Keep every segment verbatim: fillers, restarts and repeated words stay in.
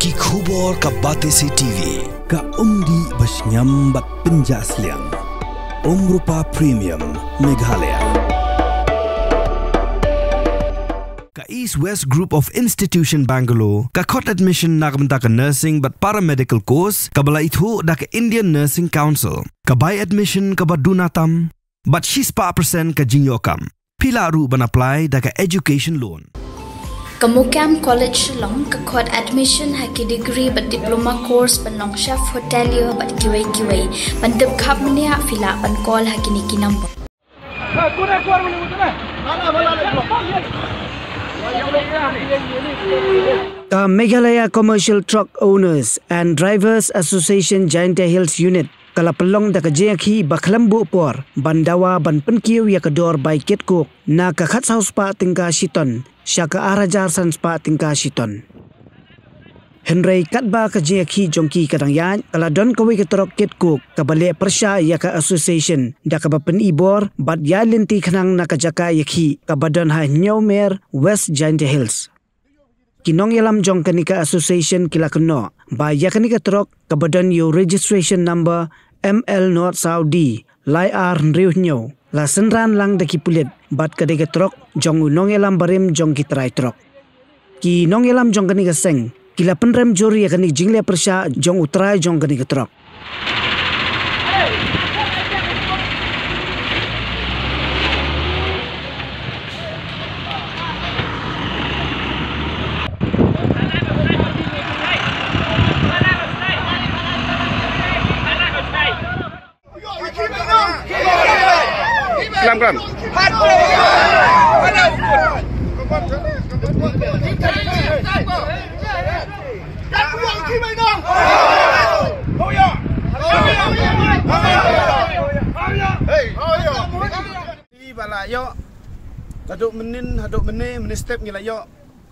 Ki khubor ka Batesi T V. Ka umdih ba shngiam bad pynjah sliang. Umrupa Premium Meghalaya. Ka East West Group of Institution Bangalore, ka khot admission na ka bynta ka nursing bad paramedical course, kaba la ithuh da ka Indian Nursing Council. Ka bai admission kaba duna tam, bad shispah percent ka jingïoh kam. Phi lah ruh ban apply da ka education loan. Ka Muqam College Shillong ka khot admission ha ki degree bad diploma course ban long chef hotelier bad kiwei kiwei. Ban tip khapbniah phi lah ban call ha kine ki number. Ka Meghalaya Commercial Truck Owners and Drivers Association Jaintia Hills Unit ka la pynlong da ka jingïakhih ba khlem buh por ban dawa ban pynkiew ïa ka dor bai kit coke na ka khatsaw spah tyngka shi ton sha ka ar hajar san spah tyngka shi ton. Hynrei katba ka jingïakhih jong ki ka dang ïaid, ka la don kawei ka trok kit coke kaba leh pyrshah ïa ka association da kaba pyni bor bad ïaid lynti khnang na ka jaka ïakhih kaba don ha Hynñiewmer, West Jaintia Hills. Ki nongïalam jong kane ka association ki la kynnoh ba ïa kane ka trok kaba don ïa u registration number M L not saw D lai ar hynriew hynñiew la synran lang da ki pulit bad ka dei ka trok jong u nongïalam barim jong ki trai trok. Ki nongïalam jong kane ka seng ki la pynrem jur ïa kane ka jingleh pyrshah jong u trai jong kane ka trok. Klam, klam. Ba la ïoh haduh mynnin, haduh mynne, mynne step ngi la ïoh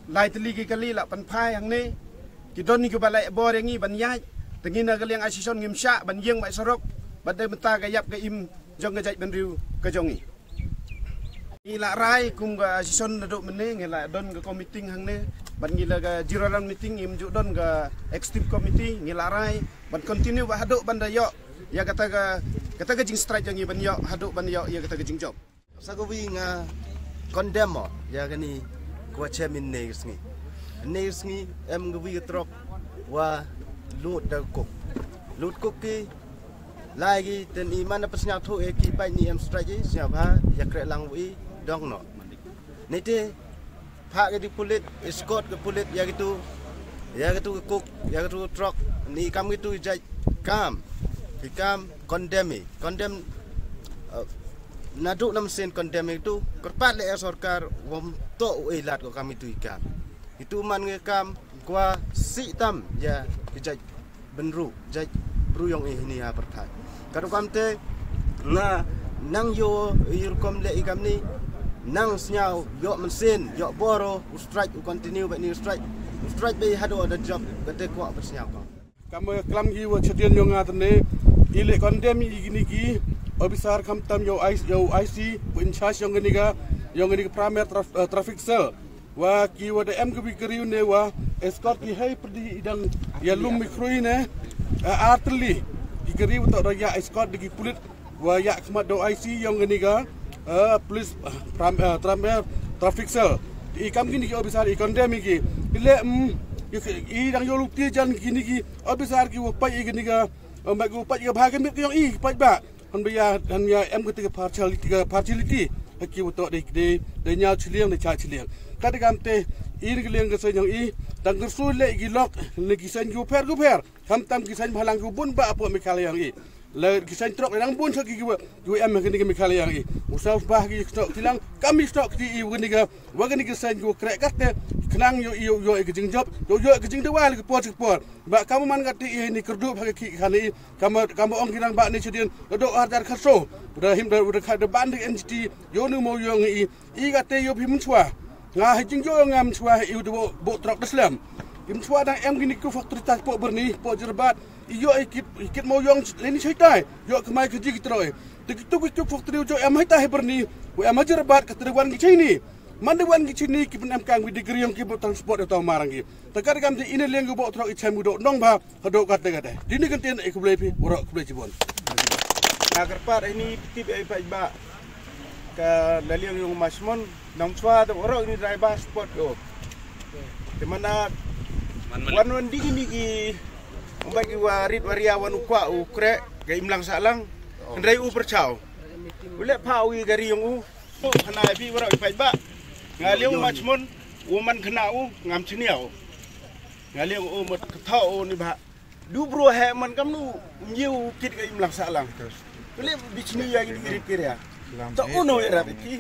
lai tylli ki kali la pynphai hangne. Ki don kiba la bor ïa ngi ban ïaid, te ngi na ka liang association ngim shah ban ïeng bad surok bad dei mynta ka ïap ka im jong ka jaitbynriew ka jong ngi. Ngi la rai kum ka association naduh mynne ngi la don ka committee hangne, bad ngi la ka general meeting, ngim ju don ka executive committee, ngi la rai ban continue ba haduh ban da ïoh ïa kata ka, kata ka jingstrike jong ngi ban ïoh haduh ban ïoh ïa kata ka jingjop. Sa kawei nga condemn mo ïa kane ka wa chem ynne ka sngi. Ynne ka sngi em kawei ka trok wa lut da coke. Lut coke ki lai ki ten i man da pynsñiawthuh ïa ki paid ni em strike i sñiawbha ïa kreh lang wa i dong noh. Nete phah ka dei pulit, escort ka pulit ïa kitu, ïa kitu ka coke, ïa kitu ka trok, ni kam kitu i jait kam, ki kam condemn i, condemn, eh, naduh na mynsiem condemn i kitu, kyrpad leh ïa sorkar, wam toh u ei lad ko kam kitu i kam. Kitu man ngi kam, kwah sih tam ïa ki jait bynriew, jait briew yong i hini ha pyrthei. Ka ruh kamte nga nang ïoh i rukom leh i kam ni, nang sñiaw ïoh mynsiem, ïoh bor u strike, u continue bad ni u strike. U strike bad i haduh da jop, kate kwah bad sñiaw ko. Kam klam ki wa chadien yong nga tane, i leh condemn i kini ki officer khamtam ïoh I C, ïoh I C, u in charge yong kini ka, yong kini ka primary traf-, eh, traffic cell. Wa ki wa da em ka wi ka riew ne wa escort ki hei pyrdi i dang ïa lum mi khrui ne, eh, ar tylli. Ki ka riew toh da ïa escort da ki pulit wa ïa khmat da I C yong kani ka, eh, police, eh, pram, eh, tram, eh, traffic cell. I kam kini ki officer i condemn i ki. I le, mm, i, i dang ïoh lukti jan kini ki officer ki wa pait i kani ka, eh, mat ki wa pait ka bha ka mit ka yong i, pait ba. Han ba ïa, han ïa em kata ka partiality, ka partiality. Ha ki wa toh dei, dei, dei ñiaw chiliang, dei cha chiliang. Kata kamte, i ni ka liang ka seng yong i, dang kyrsu le ki lok, le ki seng ki wa pher, ki wa pher. Khamtam ki seng bhalang ki wa bun ba apo Meghalaya yong i. Le ki seng trok dang bun sa ki ki wa, ki wa em ha kani ka Meghalaya yong i. U sa bah ki stok tilang, kam i stok ti i wa kani ka, wa kani ka seng ki wa kreh kate, khnang ïoh, ïoh, ïoh i ka jingjop, ïoh, ïoh i ka jingdawa le ka por sa ka por. Ba kam man kate i ni kyrduh ha ka ki khani i, Kam, kam ong ki nang ba ni chadien, da do ar dar khaso, da him da, da kha da ban da N G T, ïoh nu mo ïoh ngi i, i kate ïoh phi mynchwa. Nga ha jing ïoh nga mynchwa i u da bo, bo trok da slem. I mynchwa dang em kini ku factory ta po Byrni, po Jyrbat, i ïoh i kit, i kit mo ïoh le ni chai tai, ïoh kmai ka ji ki troi. Te ki tu ki tu factory u ïoh em hai ta hai Byrni, u em ha Jyrbat ka te da wan ki chai ni. Man da wan ki chini ki pynemkang wi di kariong ki botang sport da tau marang ki. Takat kam te ina liang ki bot trok i chem ki dok nong ba hadok kat te kat te. Dini kan ten i kublai pi borok kublai chibon. Nga kyrpad ini tip ai pa ba ka la liang yung masmon nong chwa da borok ini driver sport yo. Te mana wan wan ding ini ki umbai ki warit waria wan ukwa ukre ga imlang salang. Ndrai u perchau. Ule pa u i gari yung u. Khana pi wara i paidbah. Nga liang machmon u man khana u ngam chniaw. Nga liang u mot ktha u ni ba. Du bro he man kam nu nyiu kit ka imlang salang. Kule bichni ya gidi rit kiria. Ta uno era biti.